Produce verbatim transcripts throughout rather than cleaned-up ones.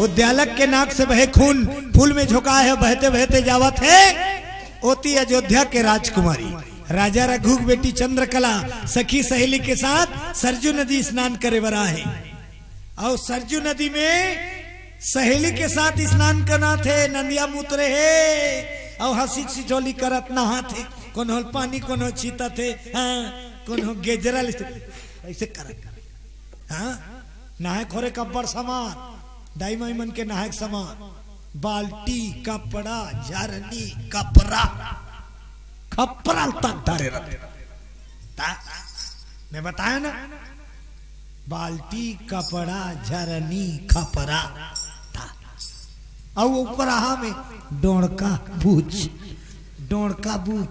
उद्यालक के नाक से बहे खून फूल में झोंकाए हे, बहते बहते जावत हे। ओती अयोध्या के राजकुमारी, राजा रघु के बेटी चंद्रकला सखी सहेली के साथ सरजू नदी स्नान करे बर आहे। अउ सरजू नदी में सहेली के साथ स्नान करना थे, नंदिया मुतरे हे, अउ हंसी छिछोली करत नहाथे। कोनो ल पानी, कोनो छीतत हे, हाँ, कोनो गेजरा ले, ऐसे करत। हाँ, नहाए खोरे कब्बड़ समान, दाई माई मन के नहाए के समान, बाल्टी, कपड़ा, झरनी, कपड़ा, खपरा तक धरे रहते। ता, मैं बताया ना, बाल्टी, कपड़ा, झरनी, खपरा, ता। अउ ऊपर आहा में डोंड़का बूच, डोंड़का बूच,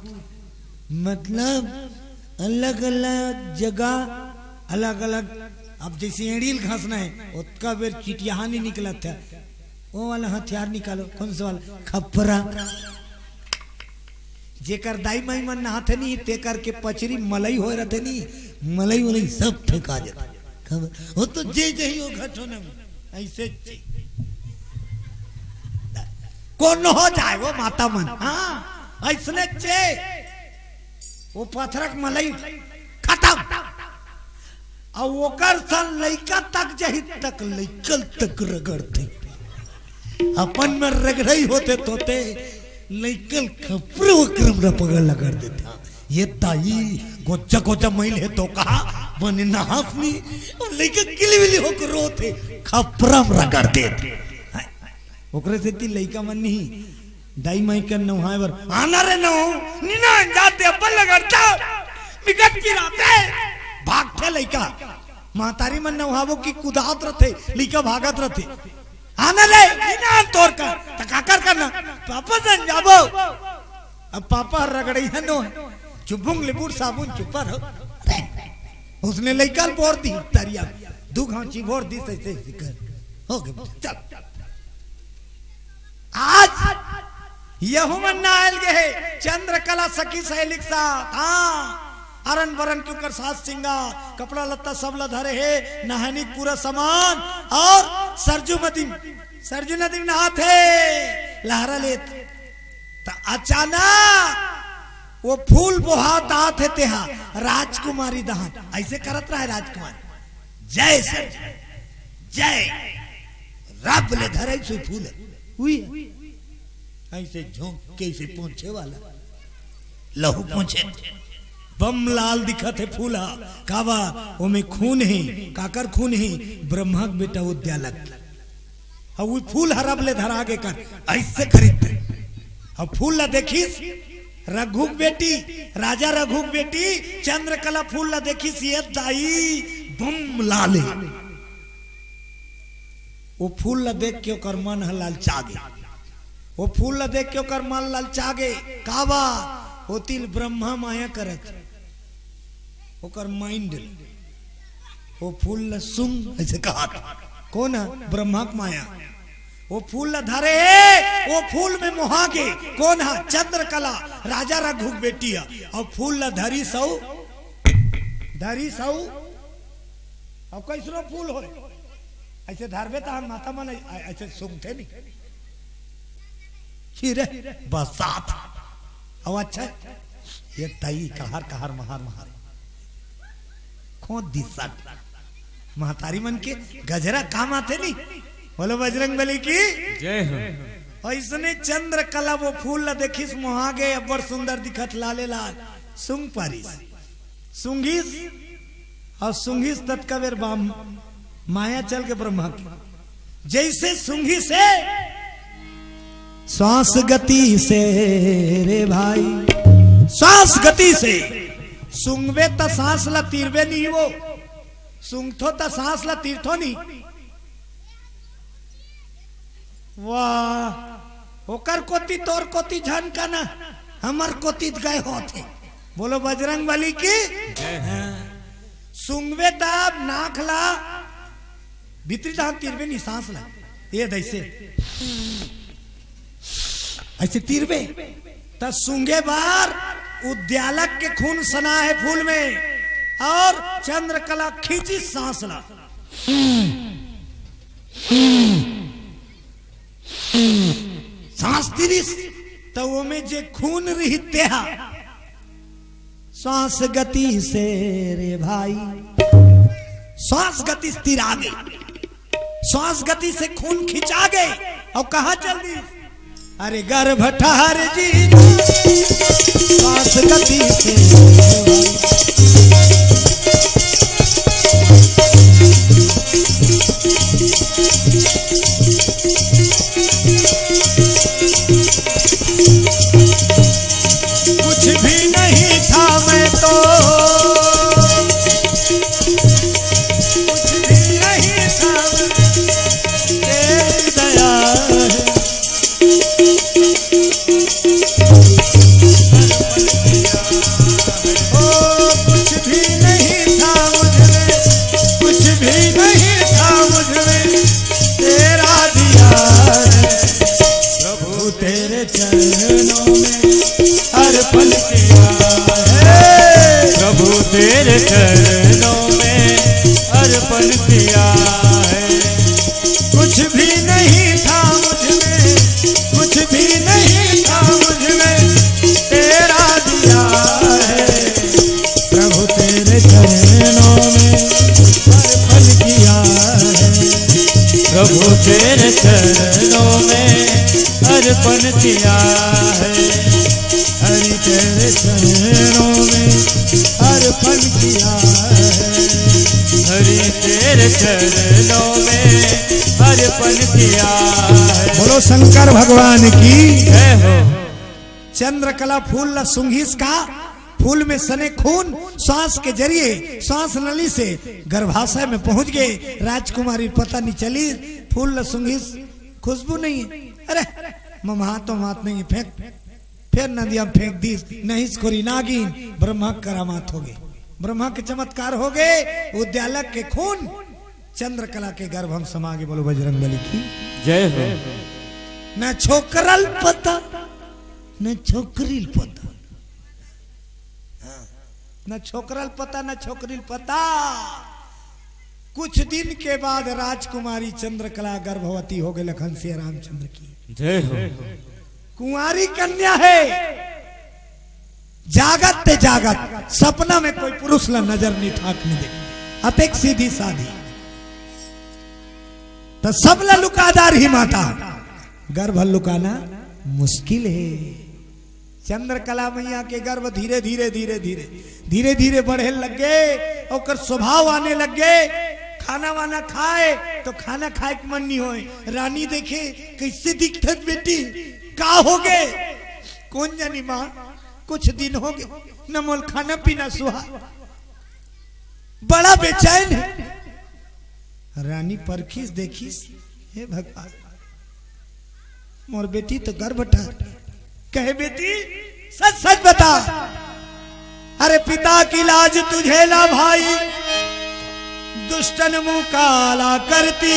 मतलब अलग-अलग जगह, अलग-अलग। अब जैसे एड़ी ल घसना हे, ओतका बेर चिटियाहा नहीं निकलत हे, वो वाला हथियार निकालो। कौन सा वाला? खपरा। जेकर दाई माई मन नहाथे नहीं, तेकर के पचरी मलई होए रहथे नहीं, मलई वलई सब फेंका जाथे। खबर, वो तो जे जही वो घटो न, ऐसे चे। कौन हो जाए वो माता मन, हाँ, ऐसने चे। वो पथरक मलई खतम। अउ ओकर सन लइका तक जही तक लइकल तक रगड़थे। अपन में रगड़ई होथे तोते लइकल खपरे ओकरम रपगल रगड़ देथे। ये दाई, गोजा गोजा मइल हे तो कहा, बने नहास नी, अउ लइका किलबिली होके रोथे, खपरम रगड़ देथे। ओकरे सेती लइका मन नहीं, दाई माई के नहाए बर, "आना रे नहू, नी नहान जाते, अब्बल लगड़ता, बिगट पिराते।" भागथे लइका। महतारी मन नहाबो कि कुदात रथे, लइका भागत रथे। "आना रे, नी नहान तोर का, त काकर करना, पापा सन जाबो।" अब पापा रगड़इया नो, चुबुंग लिबुर साबुन चुपर हो। उसने लइका ल बोर दी तरिया, दू घांची बोर दी, सही सही कर। हो गए, चल। आज यहू मन नहायल गे हे, चंद्रकला सखी सहेली के साथ। हाँ, अरन बरन के ओकर साज सिंगार, कपड़ा लत्ता सब ला धरे हे, नहानी के पूरा सामान, अउ सरजू नदी, सरजू नदी में नहात हे, लहरा लेत। त अचानक वो फूल बोहात आत हे, तेहा राजकुमारी दहन ऐसे करत रहे, राजकुमारी, "जय सरजू, जय।" रब ले धरे सो फूल, उई, ऐसे झोंक के, ऐसे पोंछे वाला, लहू पोंछे, बम लाल दिखत हे फूल हा। काबर? ओमे खून हे। काकर खून हे? ब्रह्मा के बेटा उद्यालक। अउ वो फूल ह रब ले धरा गे कर, ऐसे खरीदते। अउ फूल ला देखिस रघु के बेटी, राजा रघु के बेटी चंद्रकला, फूल ला देखिस, ये दाई बम लाले। वो फूल ला देख के ओकर मन ह ललचा गे। वो फूल ला देख के ओकर मन ललचा गे। काबर? ओती ल ब्रह्मा माया करत, ओकर माइंड ल। वो फूल ल सुंग, ऐसे कहा था। कौन है? ब्रह्मा के माया। वो फूल ल धरे हे, वो फूल में मोहा गे। कौन है? चंद्रकला, राजा रघु के बेटी है। अउ फूल ल धरी सऊ, धरी सऊ। अब कैसनो फूल होए, ऐसे धरबे त हम माता मन ऐ-, ऐसे सूंघथे नहीं। छी रे, बसात। अब अच्छा, ये तई कहर कहर महार महार खोद दिस। महतारी मन के गजरा काम आथे नहीं। बोलो बजरंग बली की। जय हो। ऐसने चंद्रकला वो फूल ला देखिस, मोहा गे, अब्बड़ सुंदर दिखत, लाले लाल, सूंघ पारिस। सूंघिस अउ सूंघिस ततका बेर बम माया चल गे ब्रह्मा के। जैसे सूंघिस हे, श्वास गति से रे भाई, श्वास गति से। सूंघबे त सांस ला तीरबे नहीं वो, सूंघथो त सांस ला तीरथो नहीं। वाह, ओकर कोती तोर कोती झन का ना, हमर कोती त गए होत हे। बोलो बजरंग बली की। जय हो। हाँ। सूंघबे तब नाक ला, भीतरी तहन तीरबे नहीं सांस ला, ये दैसे ऐसे तीरबे त सूंघे बार उद्यालक के खून सना हे फूल में, अउ चंद्रकला खींची सांस ला। सांस तिरिस, त ओमे जे खून रहिस तेहा सांस गति से, रे भाई, सांस गति से तिरा गे, सांस गति से खून खिंचा गे, अउ कहाँ चल दिस? अरे गर्भ ठहर जी, सांस गति से। कुछ भी नहीं था मैं तो, कुछ भी नहीं था मैं, तेरी दया है। ओ, कुछ भी नहीं था मुझ में, कुछ भी नहीं था मुझ में, तेरा दिया है। प्रभु तेरे चरणों में अर्पण किया है। प्रभु तेरे चरणों में अर्पण किया है। कुछ भी नहीं था मुझ में, कुछ भी नहीं था मुझ में, तेरा दिया है। प्रभु तेरे चरणों में अर्पण किया है। प्रभु तेरे चरणों में अर्पण किया है। हरि तेरे चरणों में अर्पण किया है। हरि तेरे चरणों में अर्पण किया है। बोलो शंकर भगवान की। जय हो। चंद्रकला फूल ला सूंघिस का, फूल में सने खून सांस के जरिए, सांस नली से गर्भाशय में पहुंच गे। राजकुमारी पता नहीं चली, फूल ला सूंघिस, खुशबू नहीं है। अरे, ममहा तो मात नहीं है, फेंक। फेर नदिया में फेंक दिस, नहिस कोरी नागिन, ब्रह्मा के करामात हो गे, ब्रह्मा के चमत्कार हो गे। उद्यालक के खून चंद्रकला के गर्भ में समा गे। बोलो बजरंग बली की। जय हो। न छोकरल पता, न छोकरील पता। हाँ। न छोकरल पता, न छोकरील पता। कुछ दिन के बाद राजकुमारी चंद्रकला गर्भवती हो गे लखन सिया रामचंद्र की। जय हो। कुंवारी कन्या है, जागत ते जागत सपना में कोई पुरुष ला नजर नहीं ठाक नहीं दे, अतेक सीधी साधी। त सबला लुका डारही माता, गर्भ लुकाना मुश्किल है। चंद्रकला मैया के गर्भ धीरे धीरे धीरे धीरे धीरे धीरे बढ़े लग गे, ओकर स्वभाव आने लग गे। खाना वाना खाए तो खाना खाए के मन नहीं होए। रानी देखे कैसे दिखथस बेटी, का हो गे? कोन जनी माँ, कुछ दिन हो गे न मोला खाना पीना सुहा, बड़ा बेचैन है। रानी परखिस देखिस, हे भगवान, मोर बेटी तो गर्भ ठहर। कहे, बेटी, सच सच बता, अरे पिता की लाज तुझे ना भाई, दुष्टन मुँह काला करती।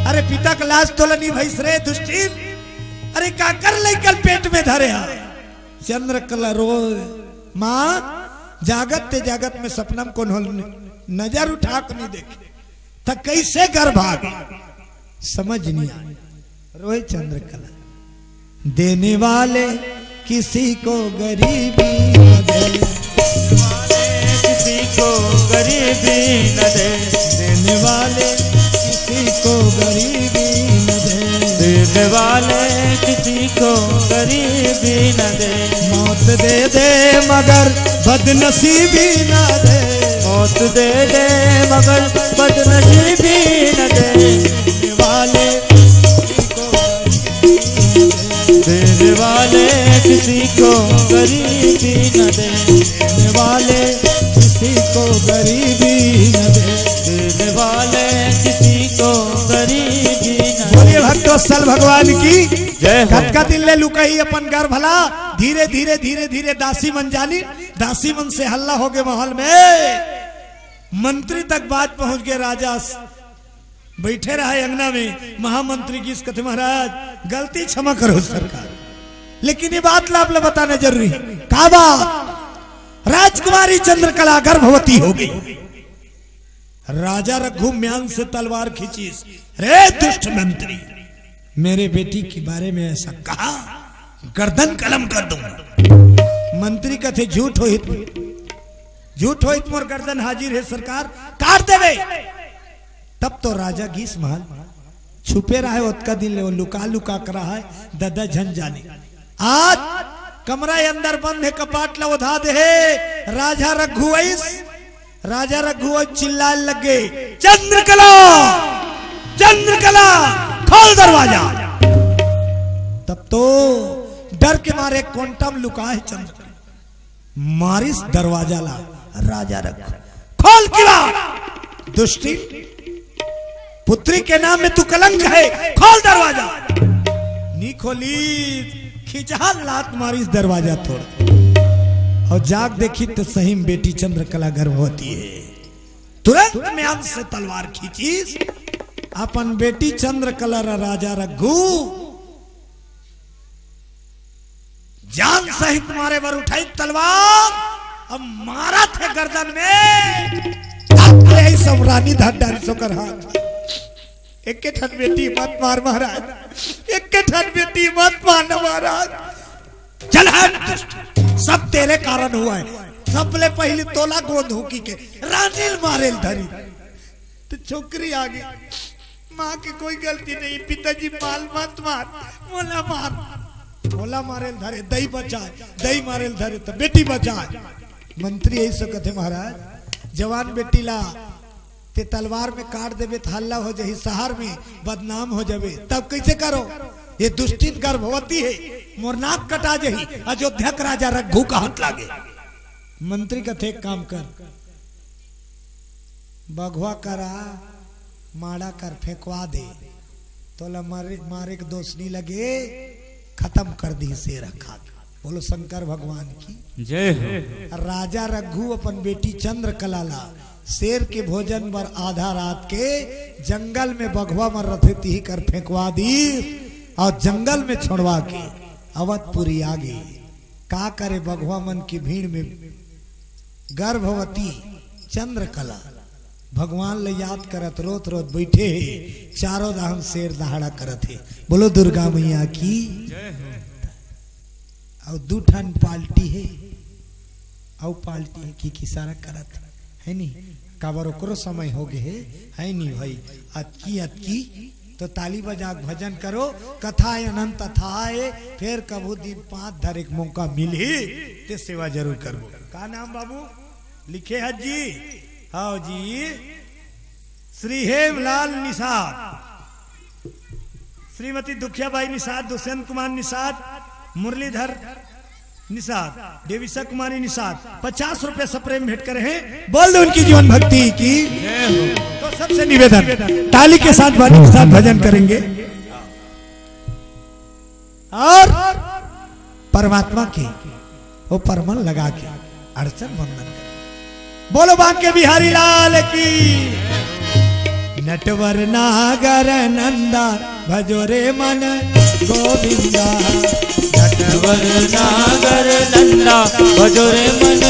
अरे पिता के लाज तोला नहीं भइस रे दुष्टिन, अरे काकर लइका ल पेट में धरे हा। चंद्रकला रोए, माँ, जागत ते जागत में सपना में कोनो ल नजर उठा के नहीं देखे, त कैसे गर्भ आ गे, समझ नहीं आए। रोए चंद्रकला। देने वाले किसी को गरीबी न दे, किसी को गरीबी न दे, देने वाले किसी को गरीबी न दे, देने वाले किसी को गरीबी न दे। मौत दे दे मगर बदनसीबी न दे, मौत दे दे मगर बदनसीबी न दे। देने वाले किसी को गरीबी न दे, देने वाले किसी को गरीबी न दे, देने वाले किसी को गरीबी न दे, देने वाले किसी को गरीबी न दे। बोलिए भक्तवत्सल भगवान की। जय हो। कतका दिन ले लुकाही अपन गर्भ ला, धीरे धीरे धीरे धीरे दासी मन जानी, दासी मन से हल्ला हो गे महल में। मंत्री तक बात पहुंच गे, राजा बैठे रहा अंगना में, महामंत्री गिस कथे, महाराज, गलती क्षमा करो सरकार, लेकिन ये बात ला आप ला बताना जरूरी है। का बात? राजकुमारी चंद्रकला गर्भवती हो गई। राजा रघु म्यान से तलवार खींचिस, रे दुष्ट मंत्री, मेरे बेटी के बारे में ऐसा कहा, गर्दन कलम कर दूंगा। मंत्री कथे, "झूठ होही, झूठ होही, मोर गर्दन हाजिर हे सरकार, काट देबे।" तब तो राजा गीस महल छुपे रहे, ओतका दिन ले वो लुका लुका के रहे, ददा झन जाने। आज कमरा अंदर बंद हे, कपाट ला ओधा दे हे। राजा रघु अइस, राजा रघु अइस चिल्लाए लगे, "चंद्रकला, चंद्रकला, खोल दरवाजा।" तब तो डर के मारे कोंटा म लुका हे चंद्रकला। मारिस दरवाजा ला राजा रघु, "खोल किवाड़, दुष्टी, पुत्री के नाम में तू कलंक है, खोल दरवाजा।" नी खोली, खिंचहा लात मारिस दरवाजा तोड़। अउ जाग देखी त सही में बेटी चंद्रकला गर्भवती हे। तुरंत म्यान से तलवार खींचिस, अपन बेटी चंद्रकला ला राजा रघु जान सहित मारे बर उठाई तलवार, अब मारत हे गर्दन में, तब ले आई सब रानी धर डारिस ओकर हाथ। एके ठन बेटी मत मार महाराज, एके ठन बेटी मत मार महाराज। चल हट दुष्ट, सब तेरे कारण हुआ है। सबले पहले तोला गोंद हुकी के रानी ल मारे ल धरी। त छोकरी आगे, माँ के कोई गलती नहीं, पिताजी माल मत मार, मोला मार। मोला मारे ल धरे, दई बचाए, दई मारे ल धरे त बेटी बचाए। मंत्री यही से कथे, महाराज, जवान बेटी ला ते तलवार में काट देबे त हल्ला हो जाही, शहर में बदनाम हो जाबे, तब कैसे करो? ये दुष्टिन गर्भवती हे, मोर नाक कटा जाही, अयोध्या के राजा रघु कहत लागे। मंत्री कथे, "एक काम कर, बघवा करा माड़ा कर फेंकवा दे, तोला मारे, मारे के दोष नी लगे, खत्म कर दी शेर ह खा के।" बोलो शंकर भगवान की जय हो। राजा रघु अपन बेटी चंद्रकला ला शेर के भोजन बर आधा रात के जंगल में बघवा मर रथे तिही कर फेंकवा दी अउ जंगल में छोड़वा के अवधपुरी आगे। का करे बघवा मन के भीड़ में गर्भवती चंद्रकला भगवान ल याद करत रोत रोत बैठे हे, चारों दाहन शेर दहाड़ा करत हे। बोलो दुर्गा मैया की। अउ दू ठन पाल्टी हे, अउ पाल्टी हे कि किसारा करत हे नी, काबर ओकरो समय हो गे हे, हे नी भाई? अतकी अतकी तो ताली बजा के भजन करो, कथा अनंत अथाह हे, फेर कभू दिन पांत धरे के मौका मिलही, ते सेवा जरूर करबो। का नाम बाबू लिखे हस जी? हव जी, श्री हेमलाल निषाद, श्रीमती दुखियाबाई निषाद, दुष्यंत कुमार निषाद, मुरलीधर निषाद, देविशा कुमारी निषाद पचास रुपया सप्रेम भेंट करे हे। बोल दो उनकी जीवन भक्ति की। तो सबसे निवेदन, ताली के साथ, बाजी के साथ भजन करेंगे और परमात्मा के वो परमन लगा के अड़चन बंधन करे। बोलो बांके बिहारी लाल की। नटवर नागर नंदा भजो रे मन गोविंदा। नटवर नागर नंदा भजो रे मन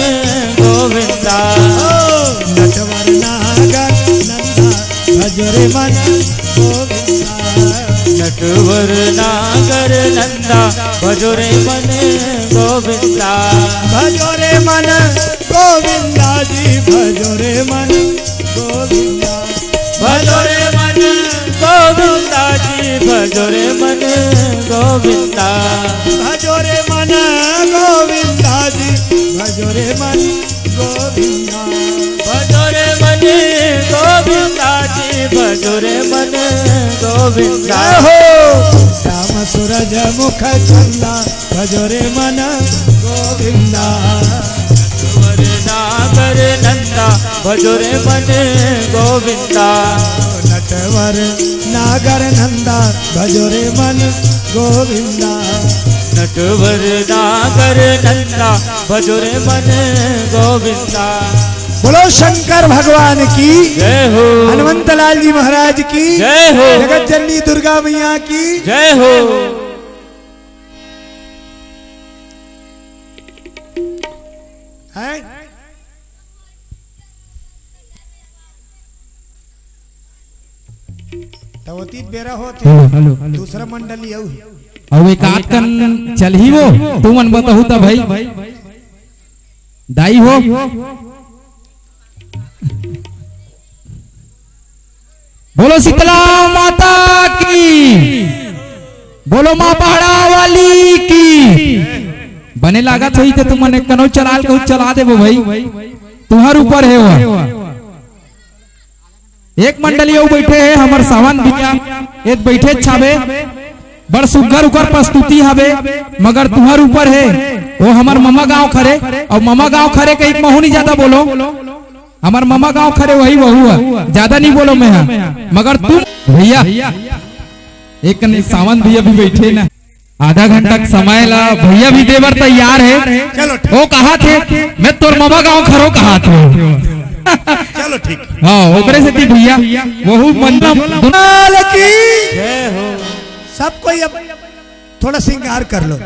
गोविंदा। ओ, नटवर नागर नंदा भजो रे मन गोविंदा। नटवर नागर नंदा भजो रे मन गोविंदा। भजो रे मन गोविंदा जी, भजो रे मन गोविंदा। भजो रे मन गोविंदा जी, भजो रे मन गोविंदा। भजो रे मन गोविंदा जी, भजो रे मन गोविंदा। भजो रे मन गोविंदा जी, भजो रे मन गोविंदा। जय हो। श्याम सूरज मुख चंदा, भजो रे मन गोविंदा। नटवर नागर नंदा, भजो रे मन गोविंदा। नटवर नागर नंदा, भजो रे मन गोविंदा। नटवर नागर नंदा, भजो रे मन गोविंदा। बोलो शंकर भगवान की जय हो। हनुमंत लाल जी महाराज की जय हो। जगत जननी दुर्गा मैया की जय हो। हैं? त वो तीत बेरा होत हे। Hello, hello. दूसरा मंडली अउ हे। अउ एक आध कन चलही वो, तुमन बताहू त भाई। दाई हो। बोलो शीतला माता की, बोलो माँ पहाड़ा वाली की। बने लागत होही त तुमन एक कनो चला ल कहू, चला देबो भाई, तुंहर ऊपर हे वो। एक मंडली अउ बइठे हे हमर सावन भैया, एक बइठे छाबे, बड़ सुग्घर उकर प्रस्तुति हवे, मगर तुंहर ऊपर हे, वो हमर ममा गांव खरे, अउ ममा गांव खरे के एक महू नी जादा बोलो, हमर ममा गांव खरे वही वहू हे, जादा नी बोलो मैं हा, मगर तुम भैया, एक कनी सावन भैया भी बइठे ना, आधा घंटा के समय ला भैया भी देबर तैयार हे। चलो, ठीक। वो कहाथे, मैं तोर ममा गांव खरो कहाथे। चलो, ठीक। हाँ, ओकरे सेती भैया, वहू मंडली लाल की। जय हो। सब कोई अब थोड़ा श्रृंगार कर लो।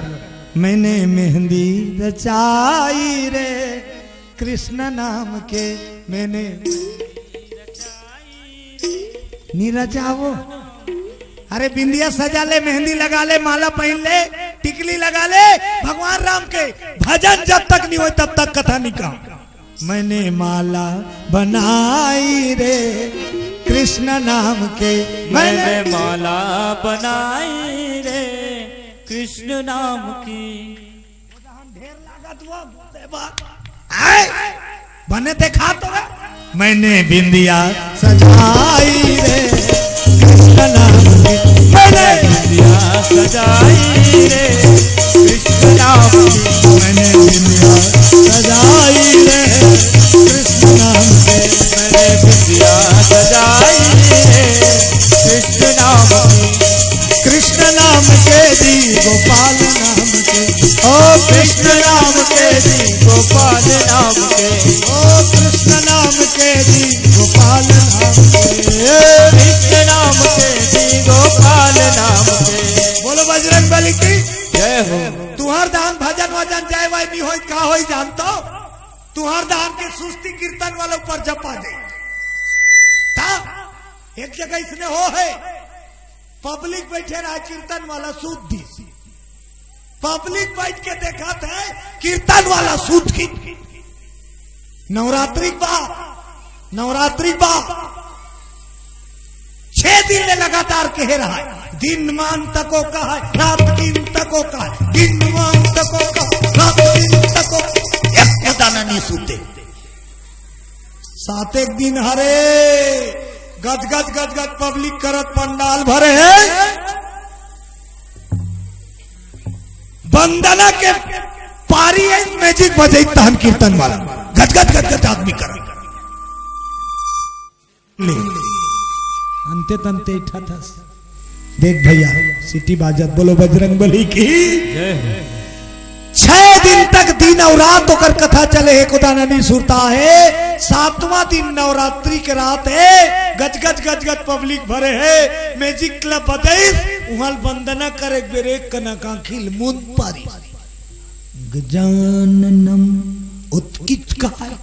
मैंने मेहंदी रचाई रे कृष्ण नाम के, मैंने नी रचावो। अरे बिंदिया सजा ले, मेहंदी लगा ले, माला पहिन ले, टिकली लगा ले, भगवान राम के भजन जब तक नी होय तब तक कथा नी कहा। मैंने माला बनाई रे कृष्ण नाम के, मैंने मैंने माला बनाई रे कृष्ण नाम की। ढेर लागत वो, ते बात। आय, बने देखा तो रे। मैंने बिंदिया सजाई रे कृष्ण नाम की, मैंने बिंदिया सजाई रे कृष्ण नाम की, मैंने बिंदिया सजाई रे कृष्ण नाम की, मैंने बिंदिया सजाई रे कृष्ण नाम की। कृष्ण नाम के जी गोपाल नाम के, ओ कृष्ण नाम के जी गोपाल नाम के, ओ कृष्ण नाम के जी गोपाल नाम के, कृष्ण नाम के जी गोपाल नाम के। बोलो बजरंग बली की। जय हो। तुंहर दान भजन वजन जाय वाय नी होय, का होय जानतो? तुंहर दान के सुस्ती कीर्तन वाला ऊपर जपा दे। ता एक जगह इसने हो हे, पब्लिक बइठे रहा, कीर्तन वाला सूत दिस। पब्लिक बइठ के देखत हे, कीर्तन वाला सूत गे। नवरात्रि के बाद, नवरात्रि के बाद छह दिन ले लगातार कहे रहा हे, दिन मान तको कहा हे, रात दिन तको कहा हे, दिन मान तको कहा हे, रात दिन तको, एक दाना नी सूते। सातेक दिन हरे गजगज गजगज पब्लिक करत पंडाल भरे हे। वंदना के पारी हे, म्यूजिक बजई तहन कीर्तन वाला गजगज गजगज आदमी करत। ले, अंते तंते इठा थस। देख भैया, सीटी बाजत, बोलो बजरंग बली की। जय हो। छह दिन तक दिन अउ रात ओकर कथा चले हे, कोदाना नी सुरता हे। सातवां दिन नवरात्रि के रात हे, गजगज गजगज पब्लिक भरे हे, म्यूजिक क्लब बजाइस, उहां ल वंदना करे के बेर एक कनक आंखी ल मुंद पारिस। गजाननम ओतकिच कहाय,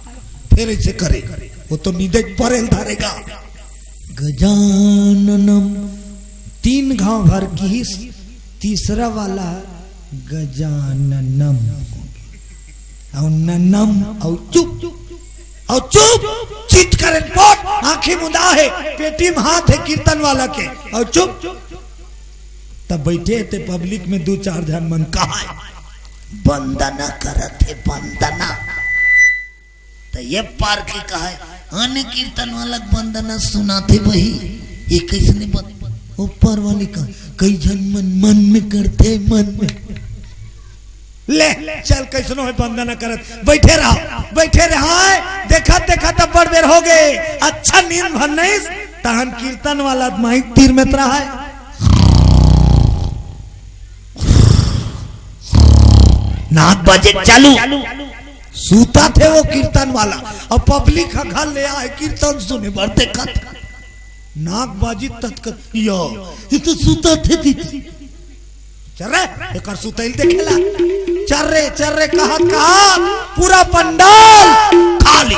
फेर अइसे करे, वो तो निदेक परेल धरेगा। गजाननम तीन घांव भर किहिस, तीसरा वाला गजाननम अउ ननम अउ चुप, अउ चुप, चित करेन पोट, आंखी मुंदा हे, पेटी में हाथ हे कीर्तन वाला के, अउ चुप। तब बइठे ते पब्लिक में दू चार झन मन कहाय, वंदना करत हे, वंदना। त ये पार के कहाय, आने कीर्तन वाला के वंदना सुनाथे बही, ये कइसने बन-, ऊपर वाले का, कई झन मन, मन में करथे, मन में। ले, चल, कइसनो हे वंदना करत, बइठे रहा, बइठे रहा, देखत, देखत अब्बड़ बेर हो गे, अच्छा नींद भर नइस, तहन कीर्तन वाला माइक तीर में रहा हे। नाक बाजे चालू, सूतथे वो कीर्तन वाला, अउ पब्लिक ह घर ले आय कीर्तन सुने बर देखत। नाक बाजी ततकत, यो, ये तो सूतथे दीदी। चल रे, एकर सुतइल देखेला। चल रे, चल रे, कहत, कहत, पूरा पंडाल खाली,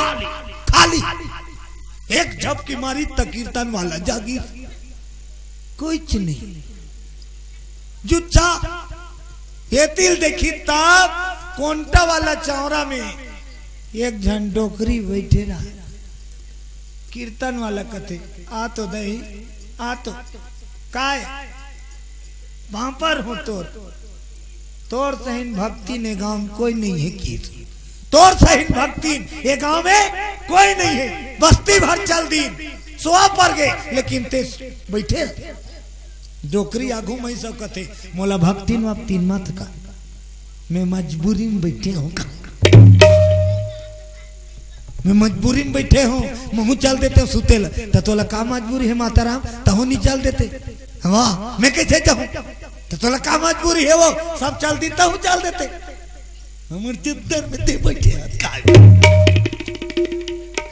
खाली। एक झपकी मारी त कीर्तन वाला जागी। कुछ नहीं। जुच्छा, ये तिल देखी तब कोंटा वाला चौरा में एक झन डोकरी बैठे रहा। कीर्तन वाला कथे, "आ तो दही, आ तो।" "काय?" "भांपर हूँ तोर।" "तोर सहीन भक्तिन ए गांव में कोई नहीं है कीर। तोर सहीन भक्तिन ए गांव में कोई नहीं है। बस्ती भर चल दीन, सोवा पर गे, लेकिन ते बैठे।" डोकरी आगू में सब कथे, "मोला भक्तिन वक्तिन मत कर, मैं मजबूरी में बैठे हूँ।" "मैं मजबूरी में बैठे हूँ, महूँ चल देते हूँ सुते ला।" "त तोला का मजबूरी है माता राम, तहूँ नहीं चल देते?" "वाह, मैं कैसे जाऊँ?" "त तोला का मजबूरी है, वो सब चल दी, तहूँ चल देते।" "हमर चद्दर में ते बैठे हस, काय?"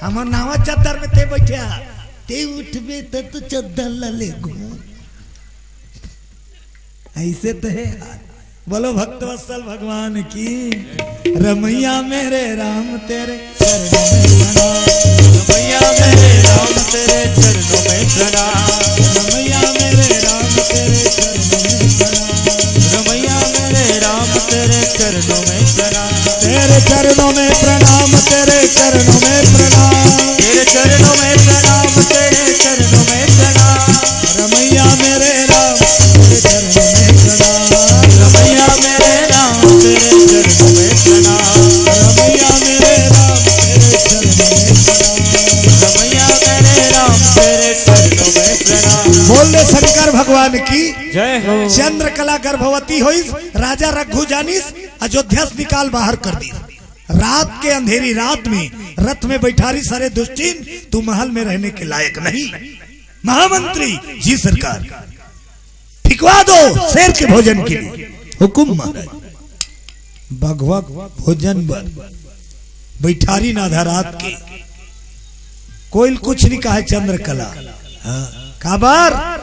"हमर नावा चद्दर में ते बैठे हस, ते उठबे त तो चद्दर ला ले घूम।" ऐसे तो है यार। बोलो भक्तवत्सल भगवान की। रमैया मेरे राम तेरे चरणों में प्रणाम। रमैया मेरे राम तेरे चरणों में प्रणाम। रमैया मेरे राम तेरे चरणों में प्रणाम। रमैया मेरे राम तेरे चरणों में प्रणाम। तेरे चरणों में प्रणाम, तेरे चरणों में प्रणाम। तेरे चरणों में प्रणाम, तेरे चरणों में प्रणाम। रमैया मेरे राम तेरे चरणों में प्रणाम। रमैया मेरे राम तेरे चरणों में प्रणाम। रमैया मेरे राम तेरे चरणों में प्रणाम। रमैया मेरे राम तेरे चरणों में प्रणाम। बोल दे शंकर भगवान की जय हो। चंद्रकला गर्भवती होइस, राजा रघु जानिस, अयोध्या से निकाल बाहर कर दी। रात के अंधेरी रात में रथ में बैठारी सारे दुश्चिन, तू महल में रहने के लायक नहीं। महामंत्री जी सरकार, फिकवा दो शेर के भोजन के लिए। हुकुम महाराज। बघवा भोजन बर बैठारी ना आधा रात के। कोई कुछ नहीं कहा चंद्रकला। हाँ, काबर?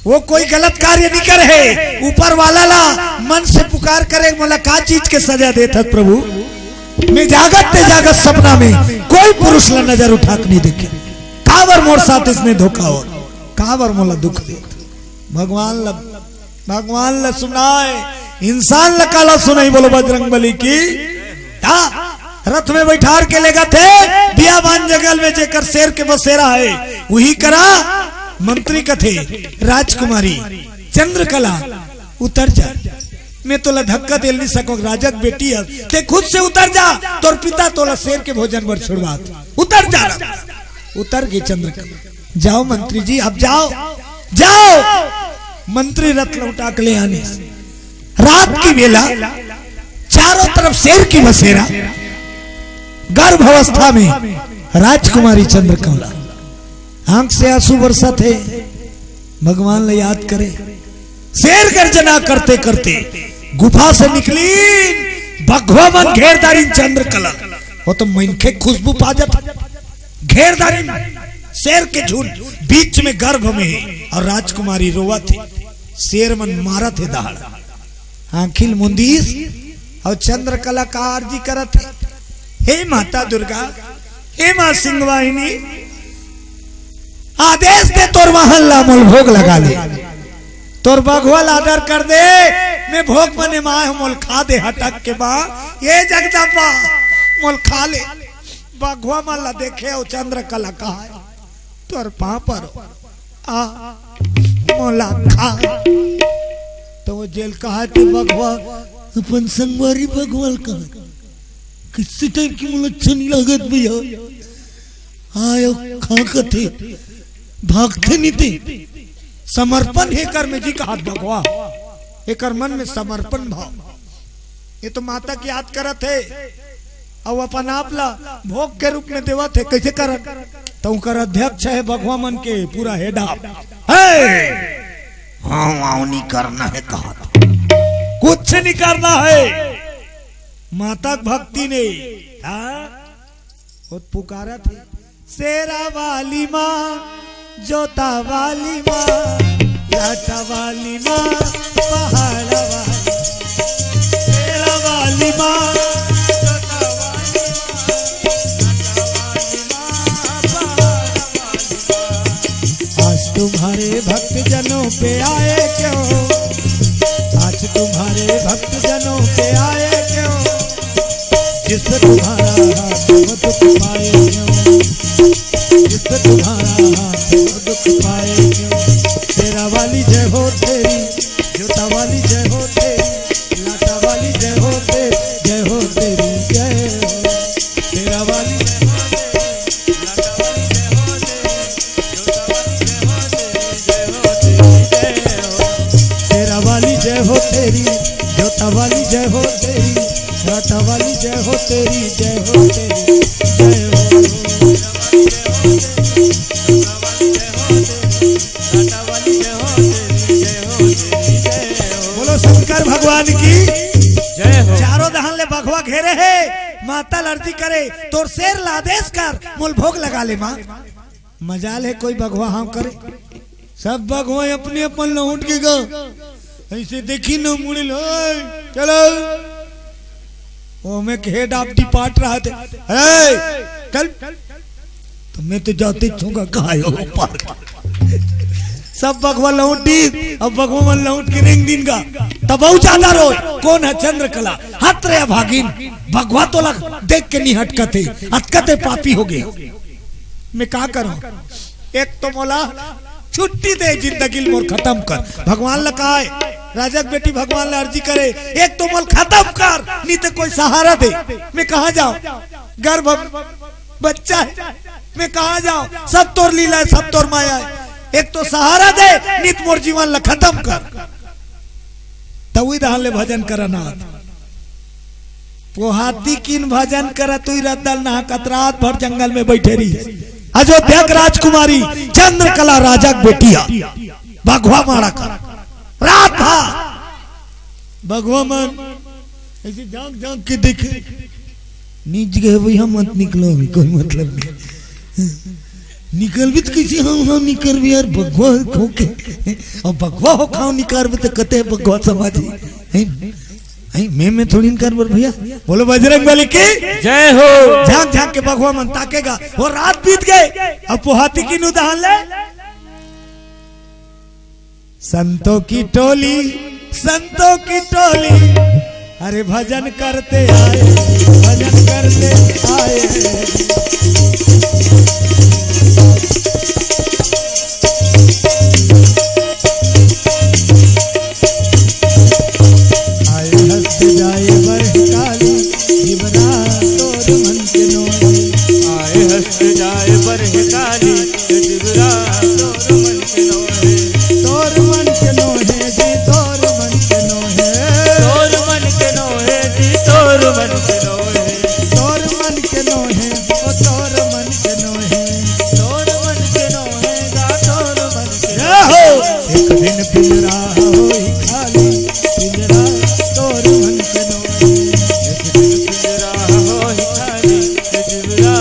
वो कोई गलत कार्य नहीं करे हे। ऊपर वाला ला मन से पुकार करे, "मोला का चीज के सजा देत हस प्रभु? मैं जागत ते जागत सपना में कोई पुरुष ला नजर उठा के नहीं देखे। काबर मोर साथ इसने धोखा हो, काबर मोला दुख देत?" भगवान ला, भगवान ला सुनाए, इंसान ला काला सुनाई, बोलो बजरंग बली की। हाँ, रथ में बैठार के लेगथे बियाबान जंगल में, जेकर शेर के बसेरा है, वही करा। मंत्री कथे, "राजकुमारी चंद्रकला, उतर जा, मैं तोला धक्का दे नहीं सकूं, राजा के बेटी है, ते खुद से उतर जा, तोर पिता तोला शेर के भोजन बर छुड़वात, उतर जा।" उतर गे चंद्रकला। "जाओ मंत्री जी, आप जाओ, जाओ।" मंत्री रथ लौटा के ले आने। रात की बेला, चारों तरफ शेर की बसेरा, गर्भ अवस्था में राजकुमारी चंद्रकला, आंख से आंसू बरसत हे, भगवान ला याद करे। शेर गर्जना करते करते गुफा से निकली, बघवा मन घेर डारिन चंद्रकला, वो तो मनखे खुशबू पा जात। घेर डारिन शेर के झुंड, बीच में गर्भ में हे और राजकुमारी रोवत हे, शेर मन मारत हे दहाड़। आंखी ल मुंदीस और चंद्रकला का आरजी करत हे, "हे माता दुर्गा, हे माँ सिंहवाहिनी, आदेश दे तोर वाहन ला मोल भोग लगा ले, तोर बघवा ला आदर कर दे, मैं भोग मने माय हूँ, मोल खा दे हटक के माँ, ये जगदम्बा मोल खा ले।" बघवा मन ला देखे अउ चंद्रकला कहा, "तोर पाँव पर आ, मोला खा।" तो वो जेल कहा थे बघवा, अपन संगवारी बघवा ल कहा, "किसी टाइप की मोला अच्छा नहीं लागत भैया।" आयो खा कथे, भागथे नहीं थे। समर्पण हे कर में जी कहा बघवा, एकर मन में समर्पण भाव। ये तो माता के याद करत हे, अउ अपन आप ला भोग के रूप में देवत हे। कैसे करत? तो उनकर अध्यक्ष हे बघवा मन के पूरा हेड ऑफ। हे! हाँ, हाँ, नहीं करना हे कहा। कुछ नहीं करना हे। माता के भक्ति ने, हाँ? वो पुकारत हे, "शेरा वाली माँ, जोता वाली माँ, लाटा वाली माँ, पहाड़ा वाली, शेरा वाली माँ, जोता वाली माँ, लाटा वाली माँ, पहाड़ा वाली माँ।" आज पे आए क्यों, आज तुम्हारे भक्तजनों पे आए क्यों, जिस पे तुम्हारा हाथ वो दुख पाए क्यों, जिस पे तुम्हारा हाथ वो दुख पाए क्यों। शेरा वाली जय हो तेरी, जोता वाली जय हो तेरी, लाटा वाली जय हो तेरी, जय हो तेरी जय हो। शेरा वाली जय हो तेरी, लाटा वाली जय हो तेरी, जोता वाली जय हो तेरी, जय हो तेरी जय हो। शेरा वाली जय हो तेरी, जोता वाली जय हो तेरी, लाटा वाली जय हो तेरी, जय हो तेरी जय हो। बोलो शंकर भगवान की जय हो। चारों दहन ले बघवा घेरे हे, माता ल अर्जी करे, तोर शेर ला आदेश कर, मोल भोग लगा ले माँ। मजाल हे कोई बघवा हाँ करे, सब बघवा अपने अपन लौट के गा, ऐसे देखी न मुड़ी लो, चलो। ओमे के हेड ऑफ डिपार्ट रहा थे, "ए, चल।" तो मैं तो जाते छूंगा, कहा हो पार। सब बघवा लौट दी, अब बघवा मन लौट के रेंग दिन का, तब बहुत ज्यादा रोज। कौन है चंद्रकला? हत रे अभागिन, बघवा तो लग देख के नहीं हटकते, हटकते पापी हो गए। मैं का करूं? एक तो मोला छुट्टी दे, जिंदगी ल मोर खत्म कर। भगवान ल काय, राजा के बेटी भगवान ल अर्जी करे, एक तो मोल खत्म कर, नहीं तो कोई सहारा दे। मैं कहाँ जाऊं? गर्भ बच्चा है, मैं कहाँ जाऊं? सब तोर लीला है, सब तोर माया है। एक तो सहारा दे, नहीं तो मोर जीवन ल खत्म कर। तब वही दहान ले भजन करना। पोहाती किन भजन करत हुई रद्दल नहा कतरात भर जंगल में बैठे रही। अयोध्या के राजकुमारी चंद्रकला राजा के बेटिया बघवा माड़ा कर रात भा बघवा मन ऐसे झांक झांक के देखे। नीच गए भैया, मत निकलो अभी, कोई मतलब नहीं। निकलबी तो किसी हम हम निकलबी यार, बघवा हो के। अब बघवा हो खाओ निकारबे तो कते बघवा समाजी। हैं? हैं? मैं मैं थोड़ी निकारबर भैया। बोलो बजरंग बली की जय हो। झांक झांक के बघवा मन ताकेगा। वो रात बीत गए, अब पोहाती किन उदाहरण ले। संतों की टोली, संतों की टोली, अरे भजन करते आए, भजन करते आए। आए हंस जाए बरह काली, जीवरा तोर मन के नोहे। आए हंस जाए बरह काली, जीवरा तोर मन के नोहे। तोर मन के नोहे जी, तोर मन के नोहे। तोर मन के नोहे जी, तोर मन के नोहे। तोर मन के नोहे, ओ तोर मन के नोहे। तोर मन के नोहे गा, तोर मन के जय हो। एक दिन पिंजरा होई खाली, पिंजरा तोर मन के नोहे। एक दिन पिंजरा होई खाली, पिंजरा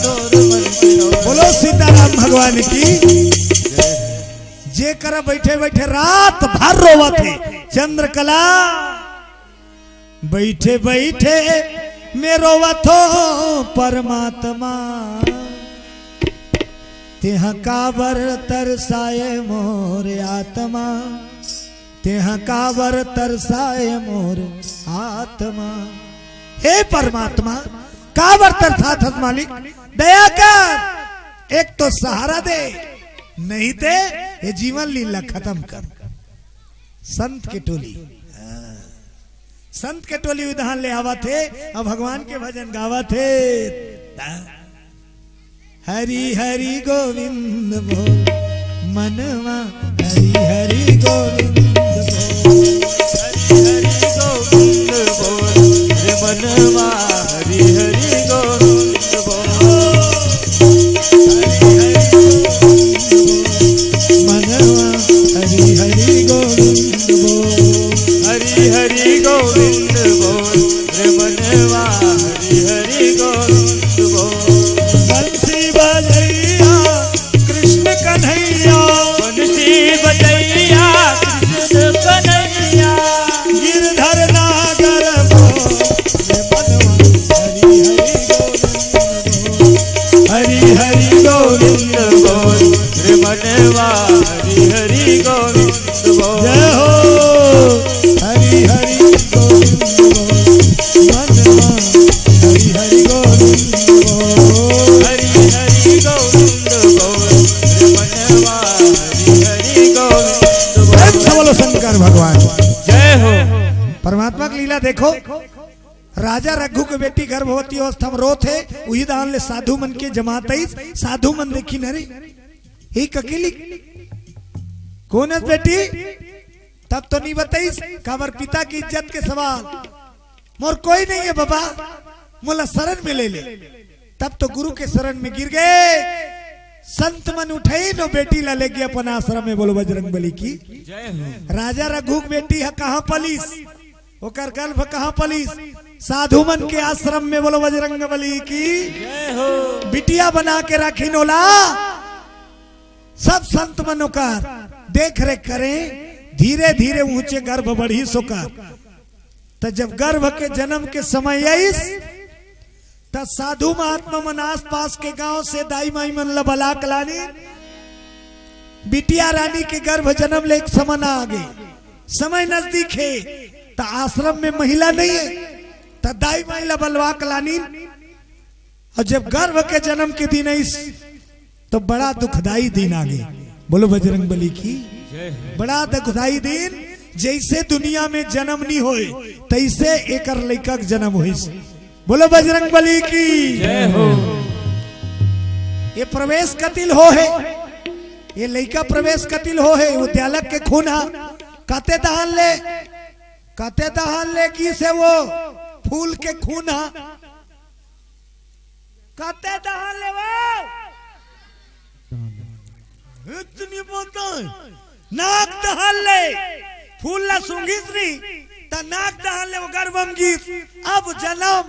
तोर मन के नोहे। बोलो सीताराम भगवान की। जे करा बैठे बैठे रात भर रोवत हे चंद्रकला। बैठे बैठे में रोवत हो परमात्मा, तेहा काबर तरसाए मोर आत्मा, तेहा काबर तरसाए मोर आत्मा। हे परमात्मा, काबर तरसात हस मालिक, दया कर, एक तो सहारा दे, नहीं ते ये जीवन लीला खत्म कर। संत के टोली, हाँ। संत के टोली उदाहरण ले आवत हे, अब भगवान के भजन गावत हे। हरि हरि गोविंद बोल मनवा, हरि हरि गोविंद बोल। हरि हरि गोविंद बोल रे मनवा, हरि हरि गोविंद बोल। हरि हरि गोविंद बोल मनवा, हरि हरि गोविंद बोल। हरि हरि गोविंद बोल रे मनवा, हरि हरि गोविंद बोल। बंसी बजैया कृष्ण कन्हैया। बंसी बजैया कृष्ण जय हो। हरि हरि गोविंद बोल, मनवा हरि हरि गोविंद बोल। हरि हरि गोविंद बोल, मनवा हरि हरि गोविंद बोल। प्रेम से बोलो शंकर भगवान। जय हो। परमात्मा की लीला देखो, राजा रघु के बेटी गर्भवती अवस्था में रोत हे, उही दान ले साधु मन के जमात आइस। साधु मन देखिन, अरे, एक अकेली कोन अस बेटी? तब तो नहीं बताइस, काबर पिता की इज्जत के सवाल। मोर कोई नहीं है बाबा, मोला शरण में ले ले। तब तो गुरु के शरण में गिर गए। संत मन उठाइन अउ बेटी ला लेगे अपन आश्रम में। बोलो बजरंग बली की। जय हो। राजा रघु के बेटी ह कहाँ पलिस? ओकर गर्भ कहाँ पलिस? साधु मन के आश्रम में। बोलो बजरंग बली की। जय हो। बिटिया बना के राखिन ओला। सब संत मन ओकर देख रेख करें। धीरे धीरे ऊंचे गर्भ बढ़िस ओकर। त जब गर्भ के जन्म के समय आइस, त साधु महात्मा मन आसपास के गांव से दाई माई मन ल बला के लानिन। बिटिया रानी के गर्भ जन्म ले एक समन आ गे, समय नजदीक हे, त आश्रम में महिला नहीं है, त दाई माई ल बलवा के लानिन। अउ जब गर्भ के जन्म के दिन आइस, तो बड़ा दुखदाई दिन आ गे। बोलो बजरंग बली की। जय हो। बड़ा दुखदाई दिन, जैसे दुनिया में जन्म नहीं होए, तैसे एकर लइका के जन्म होइस। बोलो बजरंग बली की। जय हो। ये प्रवेश कतिल हो हे, ये लइका प्रवेश कतिल हो हे, वो द्यालक के खून हा। कते दहान ले, कते दहान ले गिस हे वो फूल के खून हा। कते दहान ले वो? इतनी बोलता है। नाक दहान ले। फूल ला सूंघिस नी, त नाक दहान ले वो गर्भ म गिस। अब जन्म।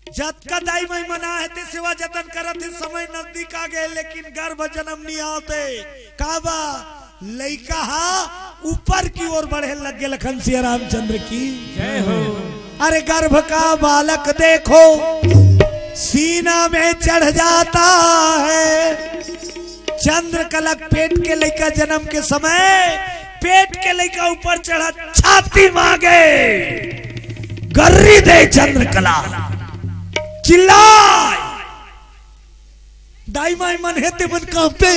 जतका दाई माई मन आहे ते सेवा जतन करत हे, समय नजदीक आ गे, लेकिन गर्भ जन्म नहीं आवत हे। काबर? लइका हा ऊपर की ओर बढ़े लग गे। लखन सिया रामचंद्र की। जय हो। अरे गर्भ का बालक देखो, सीना में चढ़ जाता है। चंद्रकला के पेट के लइका जन्म के समय पेट के लइका ऊपर चढ़ा, छाती मांगे, गर्री दे चंद्रकला, चिल्लाए। दाई माई मन हे ते मन कांपे।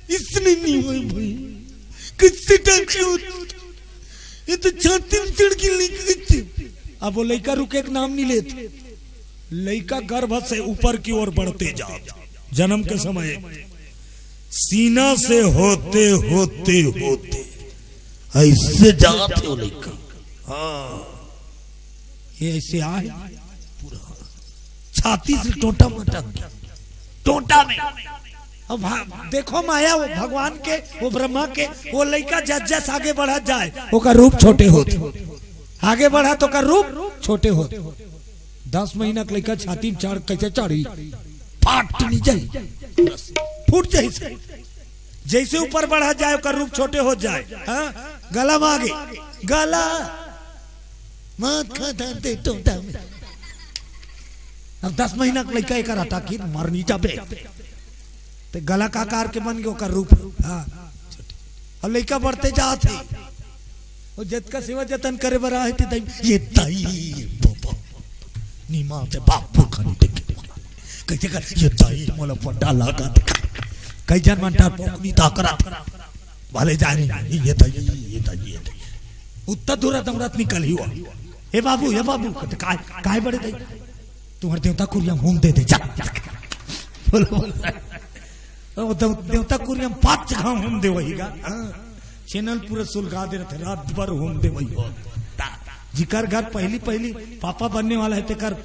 इसने नहीं हुए भाई, किससे डर क्यों? ये तो छाती में चढ़ के लेके गई थी। अब वो लइका रुके के नाम नहीं लेत। लइका गर्भ से ऊपर की ओर बढ़ते जात, जन्म के समय सीना से होते होते होते ऐसे जात हे वो लइका। हाँ, ये ऐसे आए पूरा छाती से टोंटा मटक गया। टोंटा में। अब भा-, देखो माया, वो भगवान के, वो ब्रह्मा के, वो लइका जस जस आगे बढ़त जाए, ओकर रूप छोटे होत, आगे बढ़त ओकर रूप छोटे होत। दस महीना के लइका छाती में चढ़, कैसे चढ़ी? फाट नहीं जाई, फूट जाई से। जैसे ऊपर बढ़त जाए, ओकर रूप छोटे होत जाए। हाँ? गला में आगे, गला मात खा डालते टोंटा में। अब दस महीना के लइका एकर आता कि मरनी चाबे। ते गला का आकार के बन गए ओकर रूप। हाँ। अब लइका बढ़ते जात हे। और जतका सेवा जतन करे बर आहे ते दाई, ये दाई, बाबा। नीमा से बाप पुरखा नहीं देखे। कैसे कर, ये दाई, मोला पंडा लगा दे। कई जन मन टार पोकनी ता करत। भले जाए नहीं, ये दाई, ये दाई, ये दाई। उत्तर दूरा दौड़त निकल ही हुआ। ए बाबू, ए बाबू, कहते, "काय, काय बड़े दाई? तुम्हारे देवता कुरिया में हूम दे दे, जा।" बोलो, बोलो। वो देव-, देवता कुरिया में पाँच जगह हूम दे वही का। हाँ। चैनल पूरा सुलगा दे रहते, रात भर हूम दे वही हो। जिकर घर पहली, पहली पापा बनने वाला है, तेकर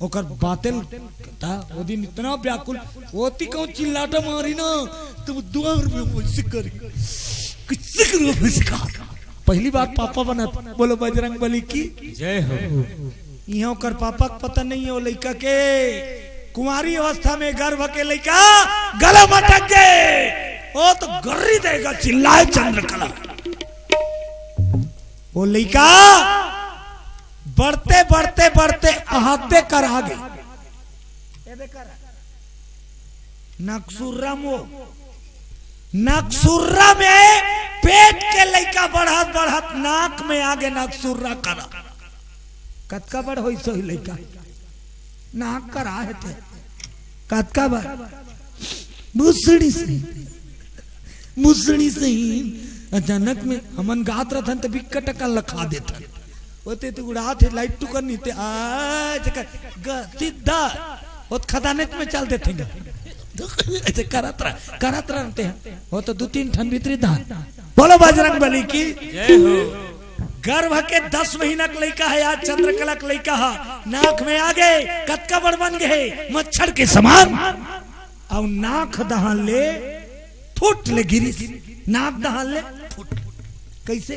ओकर बातें ता, वो दिन इतना व्याकुल, ओती कहूँ चिल्लाटा मारी ना, तो वो दुआर में वैसे करी, किससे करो वैसे कहा। पहली बार पापा बनत, बोलो बजरंग बली की। जय हो। यहाँ ओकर पापा के पता नहीं है, वो लइका के कुंवारी अवस्था में गर्भ के लइका गला मटक गए, वो तो गर्री देगा, चिल्लाए चंद्रकला। वो लइका बढ़ते, बढ़ते, बढ़ते अहाते कर आ गए। नकसुर्रम वो नकसुर्रा में पेट के लइका बढ़त बढ़त नाक में आगे नकसुर्रा करा। कतका बड़ होइस होही लइका? नाक करा हे ते। कतका बड़? मुसड़ी से, मुसड़ी से ही अचानक में हमन गात रथन त बिक्कट अकन लखा देथन। ओते तो उड़ात हे लाइट टुकन नहीं ते आ जकर ग सीधा ओत खदानेच में चल देथे ग। ऐसे करत रह, करत रहते हैं। वो तो दू तीन ठन भीतरी दान। बोलो बजरंग बली की। जय हो। गर्भ के दस महीना के लइका हे, आज चंद्रकला के लइका हे, नाक में आगे कतका बड़ बन गे हे, मच्छर के समान। अउ नाक दहान ले फुट ले गिरिस, नाक दहान ले फुट। कइसे?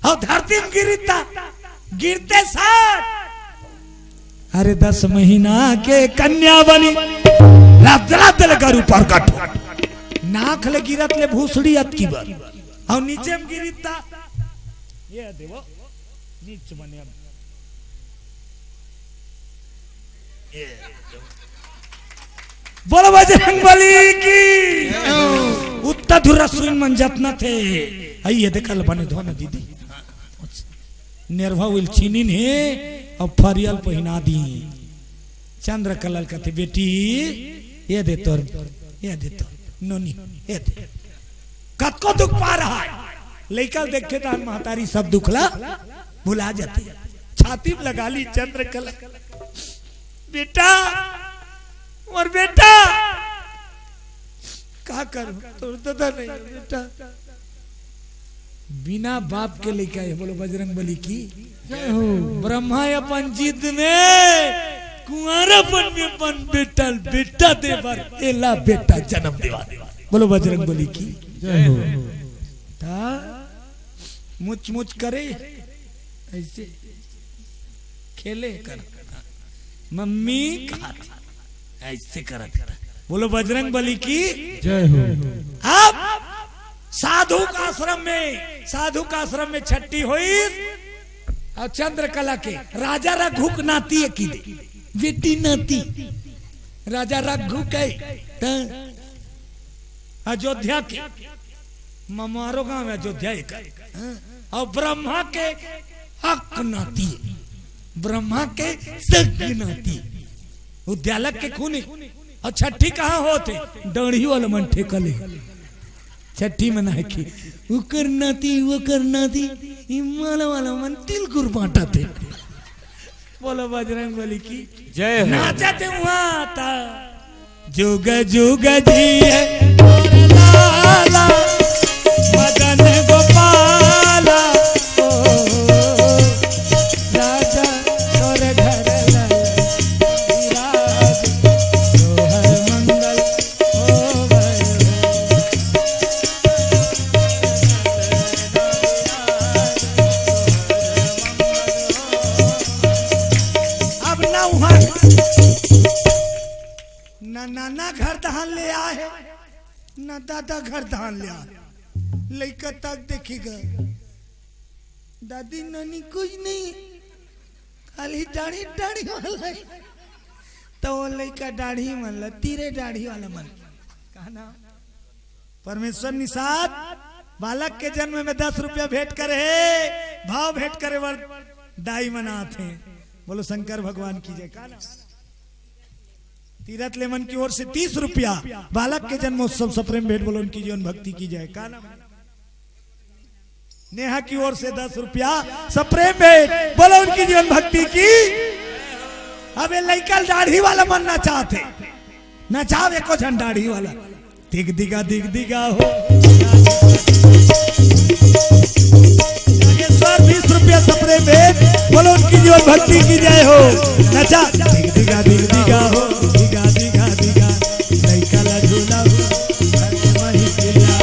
अउ धरती में गिरिस त, गिरते साथ, अरे दस महीना के कन्या बनी, रद रद ले गरु प्रकट हो। नाक ले गिरत ले भूसड़ी अतकी बर, अउ नीचे में गिरिस त, ये देखो, नीच बने अब। बोलो बजरंग बली की। उत्ता धुर्रा सुइन मन जतना थे। आई ये देखल बने धोना दीदी। नेरवा उल छीनिन हे, अब फरियल पहिना दी। चंद्रकला ल कथे, "बेटी, ये दे तोर, ये दे तोर, नोनी, ये दे।" कतको दुख पा रहा है, लइका ल देखथे तहन महतारी सब दुख ला भुला जाथे। छाती में लगा ली चंद्रकला, "बेटा, मोर बेटा।" का करूं, तोर ददा नहीं बेटा। बिना बाप के लइका हे, बोलो बजरंग बली की। जय हो। ब्रह्मा अपन जिद में कुंवारापन में अपन बेटा ल बेटा दे बर एला बेटा जन्म देवा दे। बोलो बजरंग बली की। जय हो। ता मुच मुच करे ऐसे खेले कर, मम्मी कहा थी, ऐसे करत करत। बोलो बजरंग बली की। जय हो। अब साधु का आश्रम में, साधु का आश्रम में छट्ठी होइस अउ चंद्रकला के राजा रघु के नाती हे कि दे, बेटी नाती राजा रघु के, त अयोध्या के ममारो गांव अयोध्या एक, हाँ? अउ ब्रह्मा के हक नाती, ब्रह्मा के सग नाती, उद्यालक के खूनी। अउ छट्ठी कहाँ होथे? डाढ़ी वाला मन ठेका ले। छट्ठी मनाही, उकर नाती, उकर नाती, ई माला वाला मन तिलकुर बांटथे। बोलो बजरंग बली की। जय हो। नाचथे उहाँ ता। जुग जुग जिए मोर लाला, मदन गोपाला, ओ, राजा तोर घर लाला, विराज तोहर मंगल होवै। अब ना उहाँ ना नाना घर धान ले आए, ना दादा घर धान ले आए। लइका तक देखी ग, दादी नानी कुछ नहीं, खाली डाढ़ी डाढ़ी वाला है। तो वो लइका डाढ़ी मन ला, तीरे डाढ़ी वाला मन। का नाम? परमेश्वर निषाद बालक के जन्म में दस रुपया भेंट करे हे, भाव भेंट करे बर दाई मन आथे। बोलो शंकर भगवान की जय। का नाम? तीरथ लेमन की ओर से तीस रुपया, बालक के जन्मोत्सव सप्रेम भेंट, बोलो उनकी जीवन भक्ति की जय। का नाम? नेहा की ओर से दस रुपया सप्रेम भेंट, बोलो उनकी जीवन भक्ति की। अब ये लइका दाढ़ी वाला मन नचाथे, नचाव एको झन दाढ़ी वाला। दिग दिगा दिग दिगा हो। नागेश्वर बीस रुपया सप्रेम भेंट, बोलो उनकी जीवन भक्ति की जय हो। नचा दिग दिगा दिग दिगा हो, दिगा दिगा दिगा, लइका ला झूला हो, घर के वही पिला।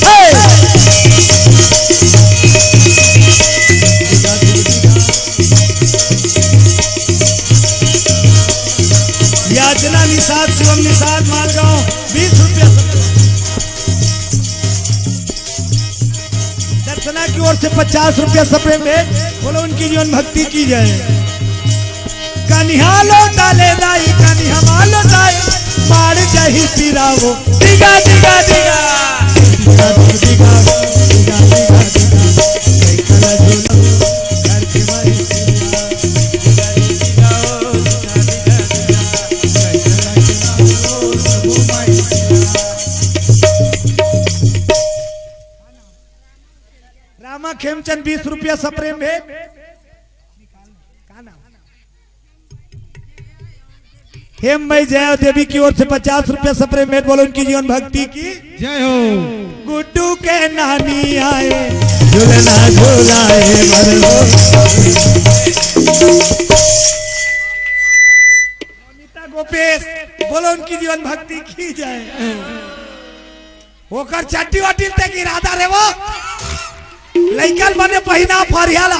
हे! याचना निषाद, शिवम निषाद, मालगांव, बीस रुपया। दर्शना की ओर से पचास रुपया सप्रेम भेंट, बोलो उनकी जीवन भक्ति की जय। कनिहा लोटा ले दाई, कनिहा मा लोटाए, मार जाही पिरावो। दिगा, दिगा, दिगा। दिगा, दिगा, दिगा, दिगा, दिगा, दिगा। कैसा झूला, घर के माई। रामा खेमचंद बीस रुपया सप्रेम भेंट। का नाम? हेम भाई जया देवी की ओर से पचास रुपया सप्रेम भेंट। बोलो उनकी जीवन भक्ति की जय हो। गुड्डू के नानी आए, झूलना झूलाए बर हो। अनिता गोपेश, बोलो उनकी जीवन भक्ति की जय। ओकर चट्टी वट्टी ते गिरा दा रे वो। लइकन बने पहिना फरियाला।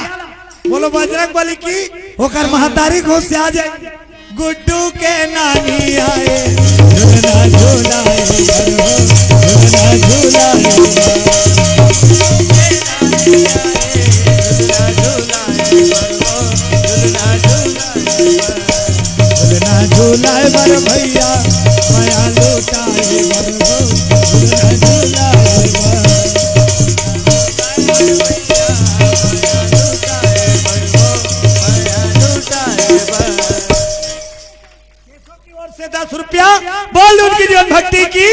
बोलो बजरंग बली की। ओकर महतारी घोष से आ जाए। गुड्डू के नानी आए, झूलना झूलाए बर हो, झूलना झूलाए बर। झूलना झूलाए बर भैया, मया लुटाए बर हो, झूलना झूलाए बर। की ओर से दस रुपया, बोल उनकी जीवन भक्ति की।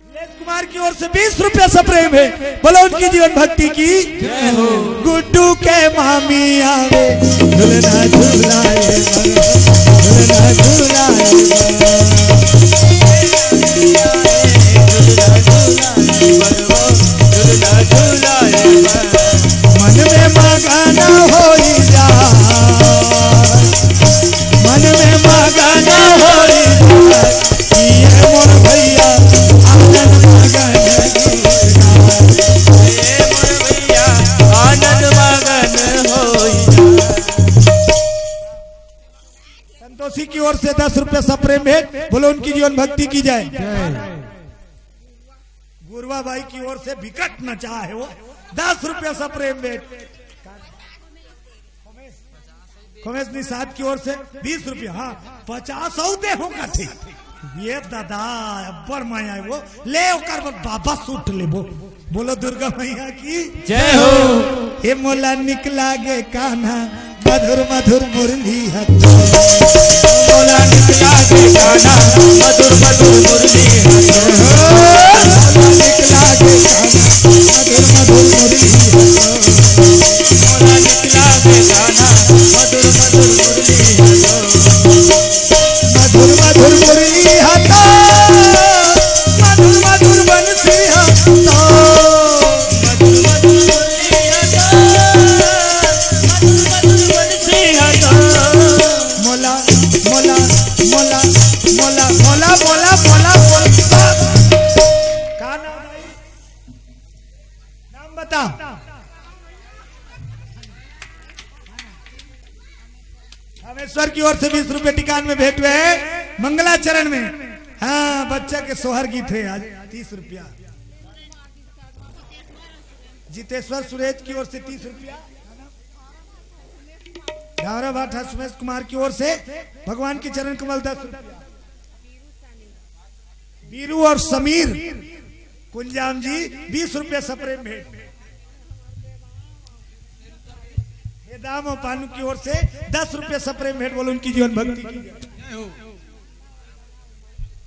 नीलेश कुमार की ओर से बीस रुपया सप्रेम भेंट, बोलो उनकी जीवन भक्ति की। गुड्डू के मामी आवे, झूलना झूलाए बर, झूलना झूलाए बर। मन में मगन होई जा, मन में मगन होई जा, ये मोर भैया आनंद मगन। ये मोर भैया आनंद मगन होई जा। संतोषी की ओर से दस रुपया सप्रेम भेंट, बोलो उनकी जीवन भक्ति की जाए। गुरवा बाई की ओर से विकट नचा है वो, दस रुपया सप्रेम भेंट। खोमेश निषाद की ओर से बीस रुपया, हाँ, पचास सौ दे हो कथे। ये दादा, अब्बड़ माया है वो, ले ओकर बर बाबा सूट लेबो। बोलो दुर्गा मैया की जय हो। हे मोला निक लागे कान्हा, मधुर मधुर मुरली हथो। मोला निक लागे कान्हा, मधुर मधुर मुरली हथो। मोला निक लागे कान्हा, मधुर मधुर मुरली हथो। मोला निक लागे कान्हा, मधुर मधुर मुरली हथो। मधुर मधुर मुरली हथो, मधुर मधुर बंसी हथो। मोला, मोला, मोला, मोला, मोला, मोला, मोला। का नाम भाई? नाम बता। रामेश्वर की ओर से बीस रुपए टिकान में भेंट हुए हैं मंगलाचरण में। हाँ, बच्चा के सोहर गीत है आज, तीस रुपया। जितेश्वर सुरेश की ओर से तीस रुपया। धावरा भाठा सुमेश कुमार की ओर से भगवान के चरण कमल दस रुपया। बीरू और समीर कुंजाम जी बीस रुपया सप्रेम भेंट। ये दाम और पानू की ओर से दस रुपया सप्रेम भेंट, बोलो उनकी जीवन भक्ति की।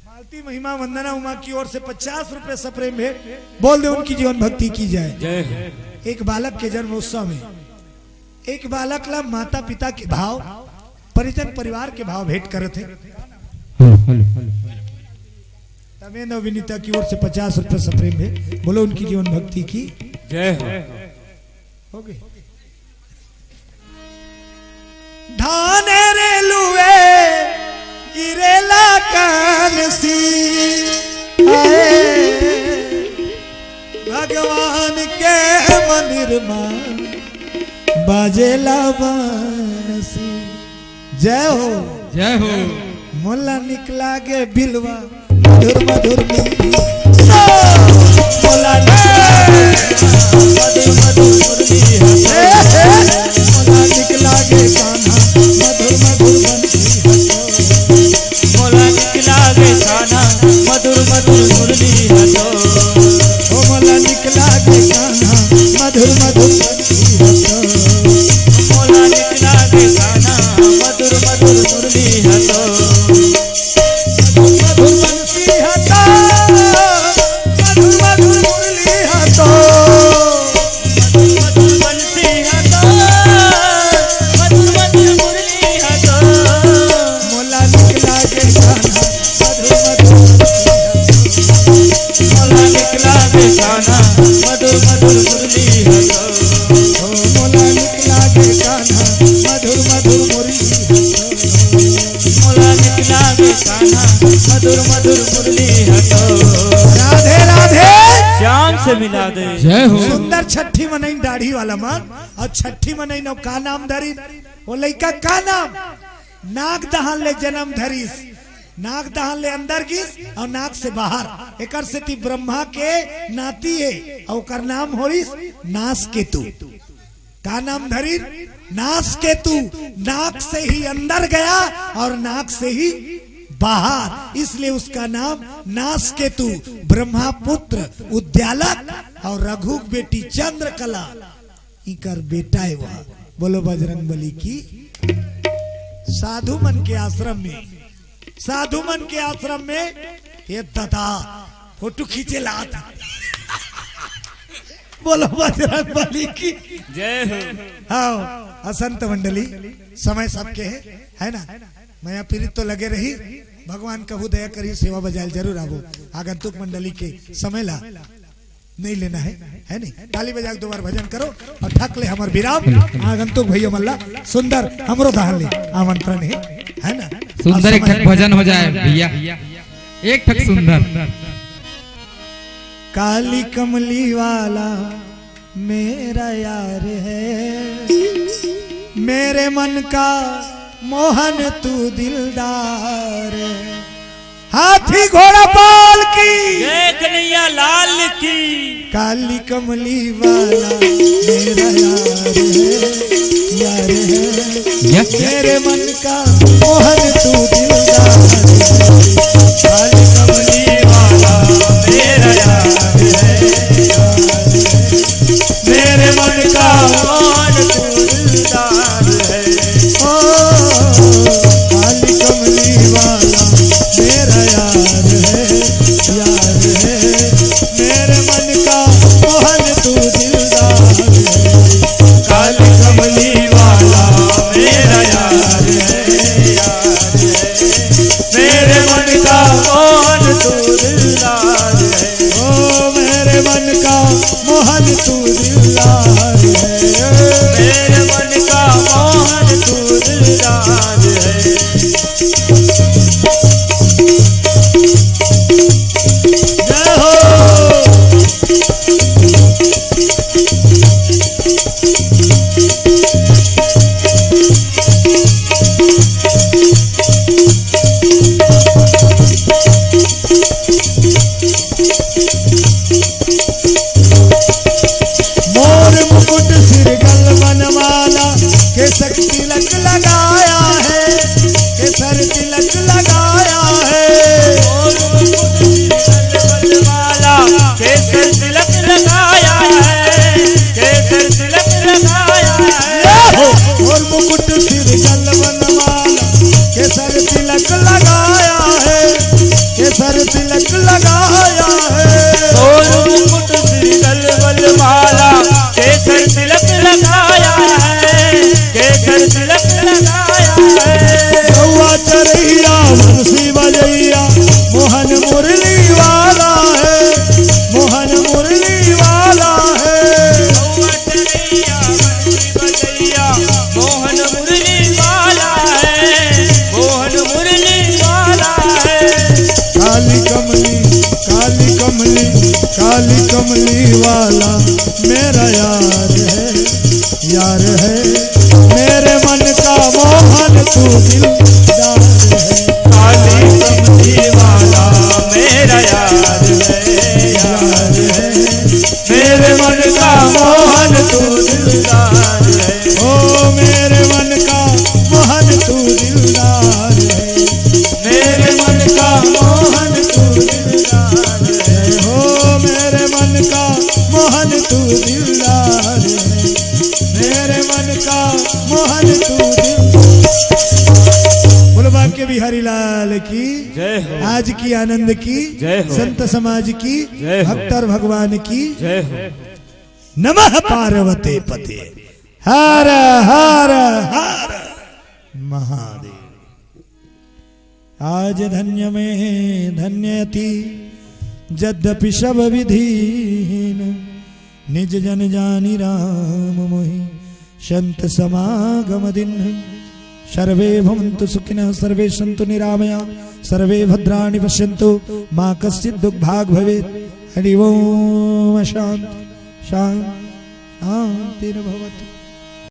मालती महिमा वंदना उमा की ओर से पचास रुपया सप्रेम भेंट, बोल दे उनकी जीवन भक्ति की जाए। जय हो। एक बालक के जन्मोत्सव में एक बालक ला माता पिता के भाव, परिजन परिवार के भाव भेंट करत हे। Hello, hello. तमेंद्र विनीता की ओर से पचास रुपया सप्रेम भेंट, बोलो उनकी जीवन भक्ति की जय हो। हो गई। धान रे लुए गिरेला कान सी, आए भगवान के मंदिर मा बाजेला बांसी। जय हो। जय हो। मोला निक लागे बिलवा मधुर मधुर मुरली। मोला निक लागे मधुर मधुर मुरली। हे, हे। के गाना, मधुर मधुर बंसी हतो। मोला निकला गे गाना, मधुर मधुर मुरली हतो। ओ मोला निकला गे गाना, मधुर मधुर बंसी हतो। मोला निकला गे गाना, मधुर मधुर मुरली हतो। मधुर मधुर बंसी हतो, मधुर मधुर मुरली हतो। मधुर मधुर बंसी हतो, मधुर मधुर मुरली हतो। मोला निकला गे गाना, मधुर मधुर मुरली हतो। मोला निकला गे गाना, मधुर मधुर मुरली हतो। ओ मोला निकला गे गाना, मधुर मधुर मुरली हतो। मोला निकला गे गाना, मधुर मधुर मुरली हतो। राधे राधे। श्याम से मिला दे। जय हो। सुंदर छठी मनई दाढ़ी वाला मन, अउ छठी मनई नव का नाम धरिस? ओ लइका का नाम? नाक दहान ले जनम धरिस, नाक दहान ले अंदर गिस अउ नाक से बाहर। एकर सेती ब्रह्मा के नाती हे अउ ओकर नाम होइस नासकेतु। का नाम धरिन? नासकेतु। नाक से ही अंदर गया और नाक से ही बाहर, इसलिए उसका नाम नासकेतु। ब्रह्मापुत्र उद्यालक और रघु के बेटी चंद्रकला, इकर बेटा हे वह। बोलो बजरंग बली की। साधु मन के आश्रम में, साधु मन के आश्रम में ये दादा फोटो खींचे लात। बोलो बजरंग बली की। जय हो। हाँ, असंत मंडली, समय सबके हे, है ना? मया पीरित तो लगे रही, भगवान कभू दया करी, सेवा बजायल जरूर आबो। आगंतुक मंडली के समय ला नहीं लेना है, है नहीं? ताली बजा के दो बार भजन करो अउ ठक ले हमर विराम। आगंतुक भैया मन ला सुंदर हमरो दहान ले आमंत्रण हे, है ना? सुंदर एक ठक भजन हो जाए भैया, एक ठक सुंदर। काली कमली वाला मेरा यार है, मेरे मन का मोहन तू दिलदार है। हाथी घोड़ा पाल की। जय कन्हैया लाल की। काली कमली वाला मेरा यार है, यार है। यस। मेरे मन का मोहन तू दिलदार है। काली कमली वाला मेरा यार है, यार है। मेरे मन का मोहन तू दिलदार है। ओ, काली कमली वाला मेरा यार है, यार है। मेरे मन का मोहन तू दिलदार है। काली कमली वाला मेरा यार है, यार है। मेरे मन का मोहन तू दिलदार है। ओ, मेरे मन का मोहन तू दिलदार है। मेरे मन का मोहन तू दिलदार है। जय हो। मोर मुकुट सिर गल बनमाला, केसर तिलक लगाया है, केसर तिलक लगाया है। मोर मुकुट सिर गल बनमाला, केसर तिलक लगाया है, केसर तिलक लगाया है। ये हो। मोर मुकुट सिर गल बनमाला, केसर तिलक लगाया है, केसर तिलक लगाया है। मोर मुकुट सिर गल बनमाला, केसर तिलक लगाया है, केसर तिलक लगाया है। गौआ चरैया बंसी बजैया, मोहन मुरली वाला है, मोहन मुरली वाला है। गौआ चरैया बंसी बजैया, मोहन मुरली वाला है, मोहन मुरली वाला है। काली कमली, काली कमली, काली कमली वाला मेरा यार है, यार है। मेरे मन का मोहन तू दिलदार है। काली कमली वाला मेरा यार है, यार है। मेरे मन का मोहन तू दिलदार है। ओ मेरे मन मोहन तू दिल। बोलो बांके बिहारी लाल की, जय हो। आज की आनंद की, जय हो। संत समाज की, जय हो। भक्त और भगवान की, जय हो। नमः पार्वती पते। हर हर हर महादेव। आज धन्य में धन्य अति, यद्यपि सब विधिहीन। निज जन जानि राम मोहि, संत समागम दीन्ह। सर्वे भवन्तु सुखिनः, सर्वे सन्तु निरामया, सर्वे भद्राणि पश्यन्तु, मा कश्चित् दुग्भाग् भवेत्। हरि ओम। शांति शांति शांतिर्भवतु।